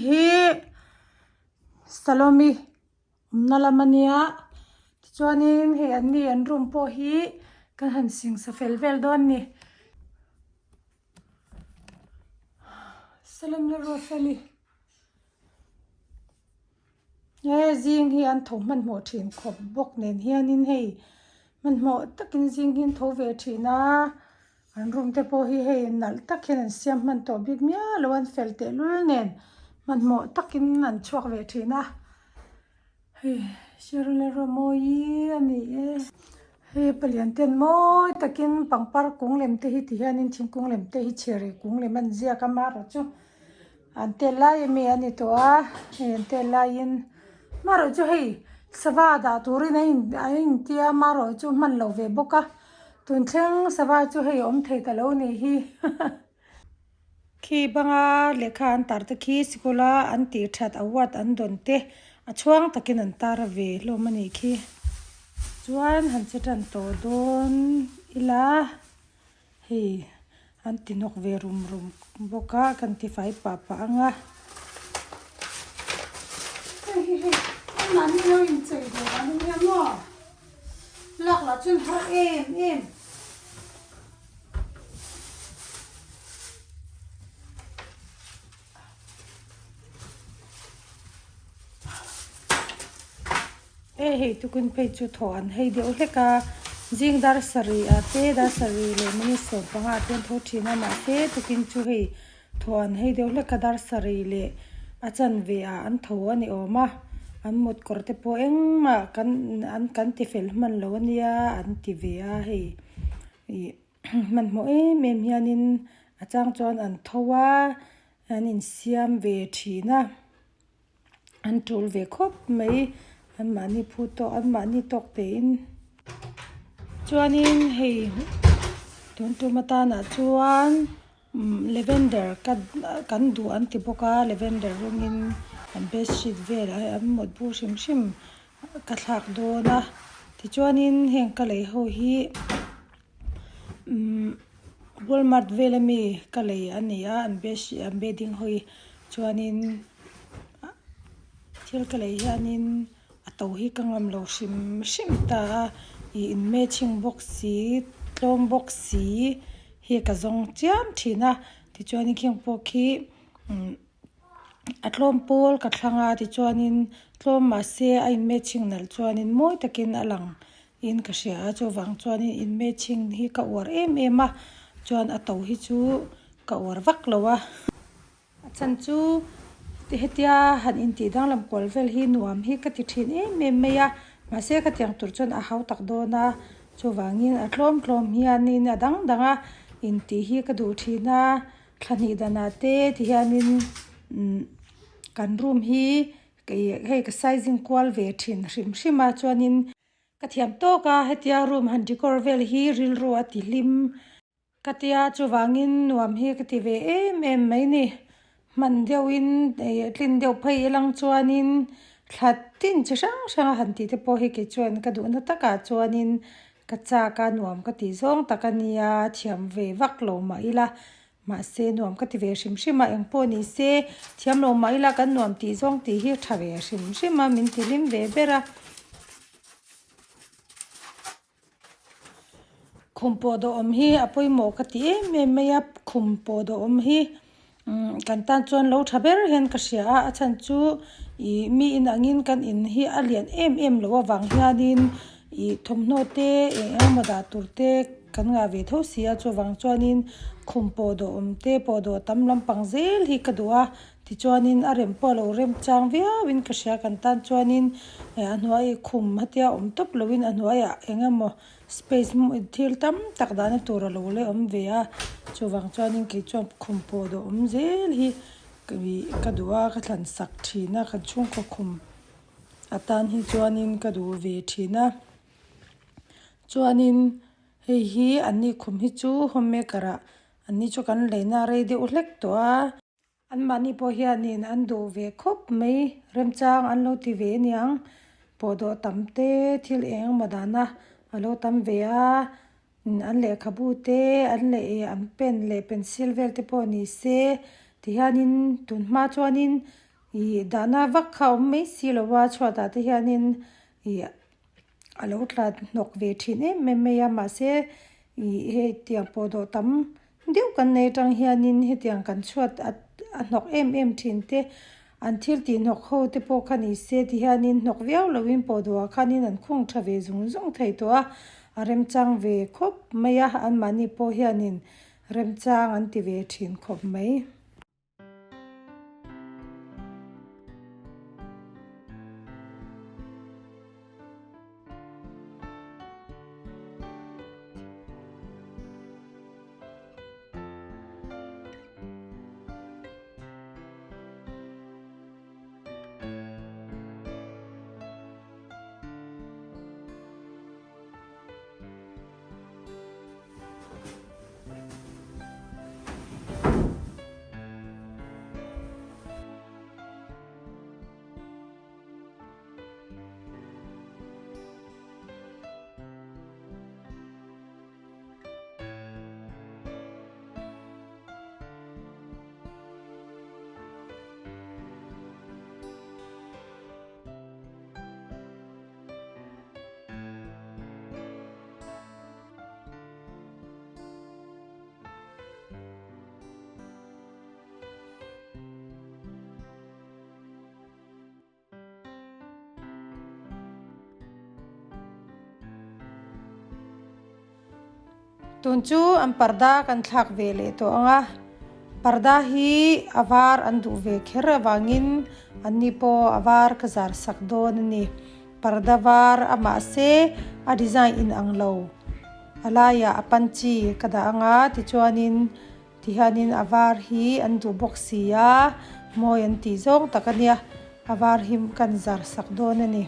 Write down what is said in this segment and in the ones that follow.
hi Salomi awmna lam a nia tichuanin hei an ni an room pawh hi kan han singsa fel vel dawn a ni. Salom leh Ruatfeli he zing hi an tho hmanhmawh thin khawp bawk nen hianin hei hmanhmawh takin zing hi an tho ve thin a an room te pawh hi hei nalh tak hian an siam hman tawh bik miah lo a an fel tehlul nen hmanhmawh takin an chhuak ve thin a. Hei Sharon leh Romawii a ni e. Hei palian ten mawi takin pangpar kung lem te hi ti hianin thingkung lem te hi chhiarei kung lem an ziak a marawh chu an tel lai ami a ni tawh a hei an tel laiin marawh chu hei sava dah turin a in a intia marawh chu hman lo ve bawk a tun thleng sava chu hei a awm thei ta lo ni hi. Khi banga lehkha an tar te khi sikula an tih that award an dawn te a chhuang takin an tar a ve hlawm a nih khi. Chuan han che tan tawh dawn ila hei an ti nawk ve rum rum bawk a kan ti fai pah pah ang a. Hei hi hei anmahni lo inchei ve dan a nia maw lak lah chuan har em em. E hei tukin phei chu thaw an hei deuh hlek a zing dar sarih ah te dar sarih leh minute 15 ah te an tho thin a mahse tukin chu hei thaw an hei deuh hlek a dar sarih leh a chanve ah an tho a ni awm a an mut kawr te pawh engmah kan an kan ti fel hman lo ania an ti ve a hei. Ih hmanhmawh em em hianin a chang chuan an tho a an insiam ve thin a an tul ve khawp mai anmahni phu tawk anmahni tawk tein chuanin hei tun tum atanah chuan umm lavender ka kan duh an ti bawk a lavender rawngin an bedsheet vel an mutbu hrim hrim. Ka thlak dawn a tichuanin heng ka lei ho hi umm walmart vel ami ka lei a ni a an bedsheet an bedding ho hi chuanin thil ka lei hianin a to hi ka ngam lo hrim hrim ta a ih in matching bawk si tlawm bawk si hi ka zawng chiam thin a tichuanin kheng pawh khi umm. A tlawm pawl ka thlang a tichuanin tlawm mahse a in matching nalh chuanin mawi takin a lang in ka hria a chuvang chuanin in matching hi ka uar em em a chuan a to hi chu ka uar vak lo a. A chhan chu hetia han intih danglam kual vel hi nuam hi ka ti thin em em mai a mahse khatiang tur chuan a hau tak dawn a chuvangin a tlawm tlawm hianin a dang dang a intih hi ka duh thin a. Thla hnih danah te ti hianin umm kan room hi hei ka sizing kual ve thin hrim hrim a chuanin ka thiam tawk a hetia room han decor vel hi rilru a ti hlim ka tia chuvangin nuam hi ka ti ve em em mai ni hman deuhin ih tlin deuh phei ilang chuanin thla tin chi hrang hrang a han tih te pawh hi kei chuan ka duhna takah chuanin Ka chak a nuam ka tih zawng tak a nia, thiam ve vak lo mah ila, mahse nuam ka ti ve hrim hrim a, engpawh ni se thiam lo mah ila kan nuam tih zawng tih hi tha ve hrim hrim a, min ti hlim ve ber a. Khum pawh dawhawm hi a pawimawh ka ti em em mai a, khum pawh dawhawm hi Umm kan tan chuan lo tha ber hian ka hria a a chhan chu ih mi in angin kan in hi a lian em em loh avang hianin ih thawmhnaw te eng eng emaw dah tur te kan ngah ve tho si a chuvang chuanin khum pawh dawh awm te pawh dawh tam lampang zel hi ka duh a tichuanin a rem pawh a lo rem chang viauin ka hria kan tan chuanin a hnuai khum hetia awm tawp loin a hnuaiah eng emaw. Space thil tam tak dahna tur a lo la awm ve a chuvang chuanin kei chuan khum pawh dawh awm zel hi ka duh a ka thlan sak thin a kan chhungkaw khum atan hi chuanin ka duh ve thin a chuanin hei hi an ni khum hi chu home maker ah an ni chu kan leina rei deuh hlek tawh a. Anmahni pawh hianin an duh ve khawp mai, remchang an lo ti ve aniang, pawhdawh tam te thil eng emaw dahna a lo tam ve a, an lehkhabu te an leh ih an pen leh pencil vel te pawh ni se tihianin tunhma chuanin. Ih dahna vak kha a awm mai si lo a chhuatah te hianin ih a lo tla hnawk ve thin em em mai a mahse ih hei tiang pawh dawh tam deuh kan nei atang hianin hetiang kan chhuat a hnawk em em thin te an thil tih hnawk ho te pawh kha ni se ti hianin hnawk viau lovin pawh dawhah khanin an khung tha ve zung zung thei tawh a a remchang ve khawp mai a anmahni pawh hianin remchang an ti ve thin khawp mai. Tun chu an parda kan thlak ve leh tawh ang a, parda hi a var an duh ve kher avangin anni pawh a var ka zar sak dawn a ni. Parda var a mahse a design inang lo a laiah a pan chi ka dah ang a tichuanin tihianin a var hi an duh bawk si a mawi an tih zawng tak a nia a var hi kan zar sak dawn a ni.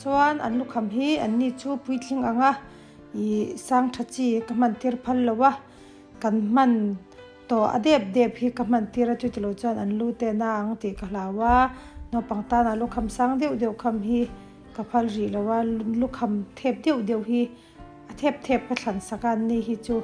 Chuan an lukham hi an ni chu puitling anga ih sang tha chi ka hman tir phal lo a kan hman tawh a dep dep hi ka hman tir a chutilo chuan an lu te na ang tih ka hlau a naupang tana lukham sang deuh deuh kham hi ka phal rih lo a lukham thep deuh deuh hi a thep thep ka thlan sak a an ni hi chu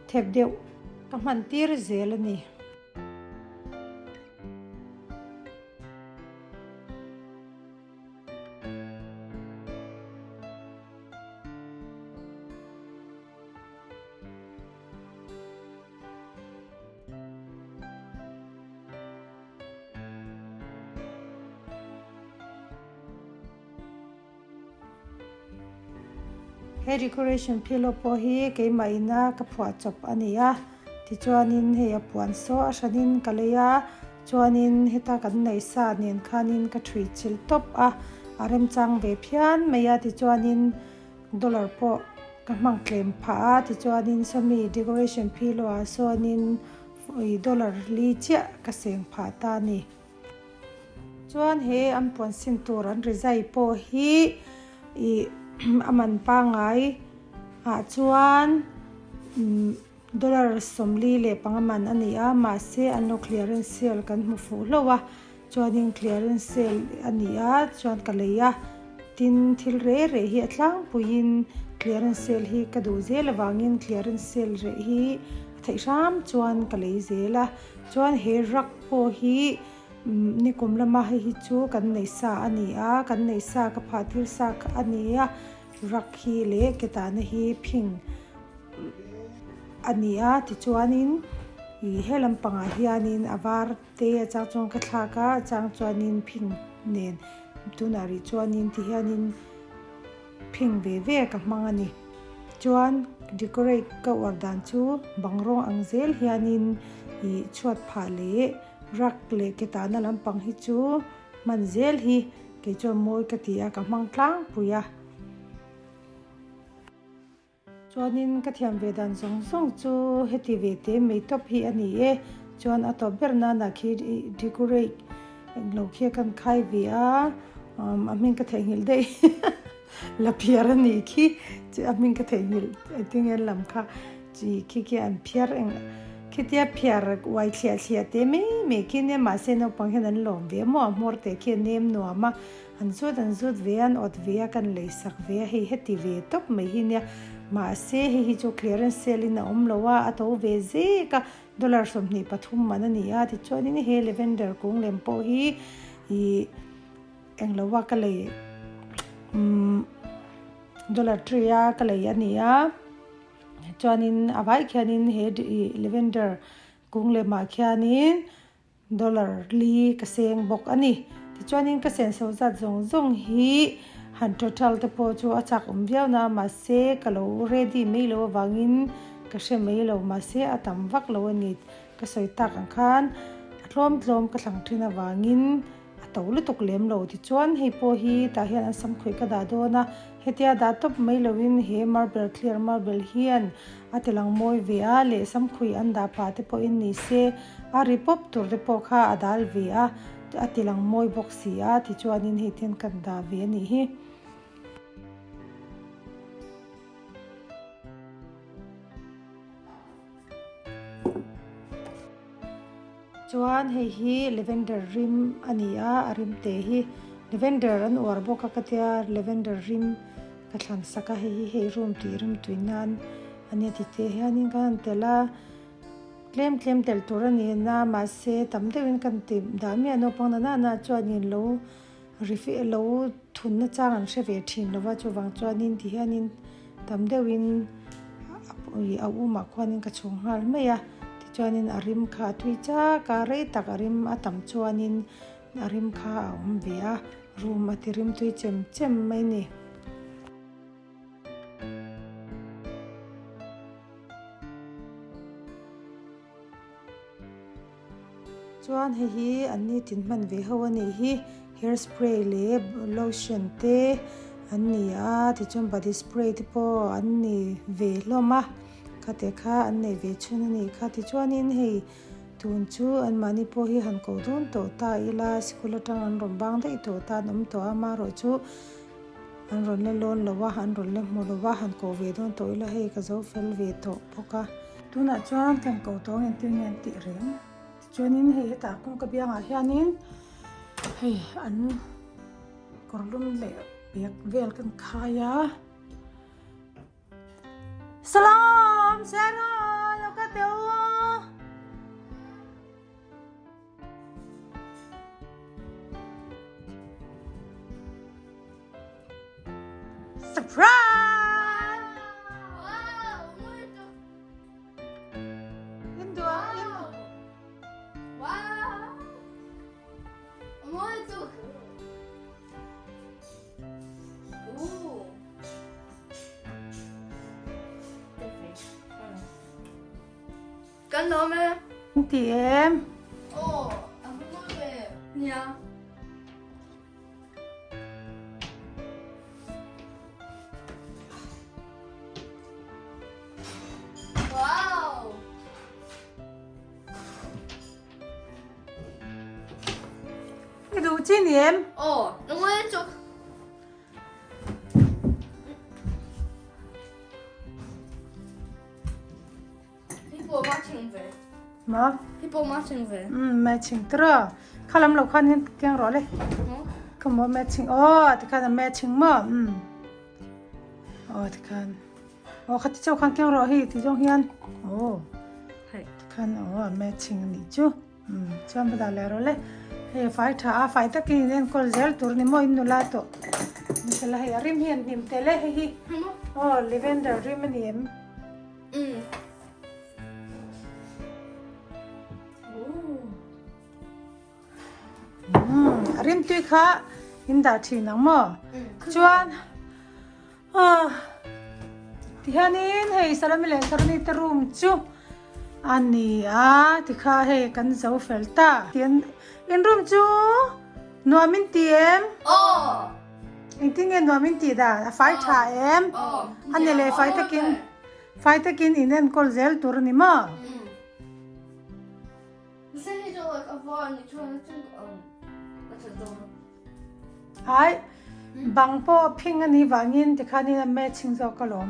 thep deuh ka hman tir zel a ni. He decoration pillow pawh hi keimah ina ka phuah chawp a ni a tichuanin hei a puan saw a hranin ka lei a chuanin heta kan neih sa nen khanin ka thui chilh tawp a a remchang ve phian mai a tichuanin dollar pawh ka hmang tlem phah a tichuanin sawmi decoration pillow ah sawnin dollar li chiah ka seng phah ta a ni. Chuan he an puan sin tur an rizai pawh hi ih a man pangai ah chuan dollar 45 man a ni a mahse an lo clearance sale kan hmu fuh hlauh a chuanin clearance sale a ni a chuan ka lei a tin thil reh reh hi a tlangpuiin. Clearance sale hi ka duh zel avangin clearance sale reh hi a theih hram chuan ka lei zel a. Chuan he rug pawh hi nikum lama hei hi chu kan nei sa a ni a, kan nei sa ka phah tir sa kha a ni a, rug hi leh ke tahna hi phing a ni a. Tichuanin ih he lampangah hianin a var te a chang chuan ka thlak a, a chang chuanin phing nen tunah rih chuanin tihianin. Phing ve ve ka hmang a ni. Chuan decorate ka uar dan chu bang rawng ang zel hianin ih chhuat phah leh rug leh ke tahna lampang hi chu hman zel hi kei chuan mawi ka ti a, ka hmang tlangpui a. Chuanin ka thiam ve dan zawng zawng chu heti ve te mai tawp hi a ni e. Chuan a tawp ber nana khi decorate englo khi a kan khai ve a, a hming ka theihnghilh daih la phiar a nih khi a hming ka theihnghilh engtin nge an lam kha chi khi khi an phiar eng khitia phiar uai thliah thliah te mai mai khi nia mahse naupang hian an lawm ve maw a hmawr te khi a nem nuam a. An zut an zut ve a, an awt ve a, kan lei sak ve a, hei heti ve tawp mai hi nia. Mahse hei hi chu clearance sale in a awm lo a, a to ve zek a, dollar 23 man a ni a, tichuanin he lavender kung lem pawh hi ih englo a ka lei umm dollar tree a ka lei a ni a, chuanin a vai khianin he ih lavender kung lemah khianin. Dollar li ka seng bawk a ni. Tichuanin ka senso zat zawng zawng hi han total te pawh chu a chak awm viau na mahse ka lo ready mai lo avangin ka hre mai lo mahse a tam vak lo a ni. Ka sawi tak ang khan a tlawm tlawm ka thlang thin avangin a to lutuk lem lo. Tichuan hei pawh hi tah hian an samkhuih ka dah dawn a, hetia dah tawp mai loin he marble clear marble hian a ti lang mawi ve a, leh samkhuih an dah pah te pawhin ni se a ri pawp tur te pawh kha a dal ve a, a ti lang mawi bawk si a, tichuanin hei ten kan dah ve a nih hi. Chuan hei hi lavender rim a ni a, a rim te hi lavender an uar bawk a ka tia lavender rim ka thlan sak a, hei hi hei room tih rim tui nan a nia ti te hianin kan han telh a, tlem tlem telh tur a ni na mahse tam deuhin kan ti dah miah naupang na nana chuanin lo refill lo thunna chang an hre ve thin lo va chuvang chuanin ti hianin tam deuhin a umah khuanin ka chhung nghal mai a tichuanin a rim kha a tui chak a rei tak a rim a tam chuanin a rim kha a awm ve a room a ti rim tui chem chem mai a ni. Chuan hei hi an ni tin hman ve ho a nih hi hair spray leh lotion te an ni a tichuan body spray te pawh an ni ve hlawm a khate kha an nei ve chhun a nih kha tichuanin hei tun chu anmahni pawh hi han ko dawn tawh ta ila sikul atang an rawn bang daih tawh ta an awm tawh a amaherawhchu an rawn la lawn lo a an rawn la hmu lo a han ko ve dawn tawh ila hei ka zo fel ve tawh bawk a. Tunah chuan kan ko tawng entir nge an tih reng tichuanin hei hetah kawngka biangah hianin hei an kawrlum leh bag vel kan khai a. Salam Sarah lo ka teu. Surprise! Wow! Indua, in. Wow! Ooh. Kan lawm e. An ti em? Aw, a va mawi ve. Nia. Wow! I duh chi ni em? Aw, a mawi chuk. Ma? Hi pawh matching ve. Um matching tira. Kha lam lo khan hin keng rawh le. Ka mo matching. Oh, ti khan a matching mo. Um. Aw tikhan aw khati chauh khan keng rawh hei ti zawng hian aw tikhan aw a matching a nih chu umm chuan va dah leh rawh le hei a fai tha a fai takin in enkawl zel tur ni maw in nula tawh nimahsela hei a rim hi an hnim tel e hei hi aw lavender rim a ni em. A rimtui kha in dah thin ang maw? Chuan tihianin hei Salami leh Saroni te room chu a ni a tikha hei kan zo fel ta. Tian in room chu nuam in ti em? Engtin nge nuam in tih dan? A fai tha em? A ni leh fai takin fai takin in enkawl zel tur a ni maw? Ai, bang pawh a phing a nih vangin tikhanin a matching zawk alawm.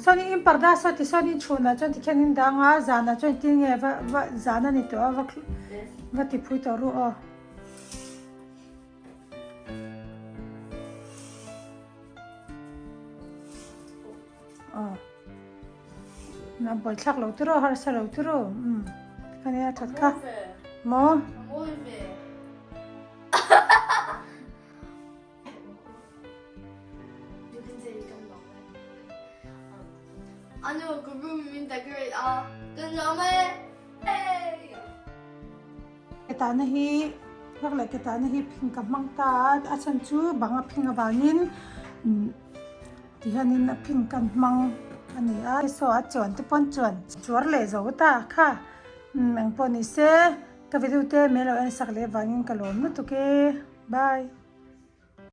Sawnin in parda saw ti sawnin chhunah chuan tikhian in dang a, zanah chuan tin nge va va zan a ni tawh a va va ti phui tawh ru aw. Aw. Na buai thlak lo tiraw harsa lo tiraw umm ka nia that kha maw. Ke tahna hi hlak leh ke tahna hi phing ka hmang ta a a chhan chu bang a phing avangin umm tihianin a phing kan hmang a ni a saw a chuan te pawn chuan chuar leh zo ta kha umm engpawh ni se ka video te min lo en sak leh avangin ka lawm lutuk e bye.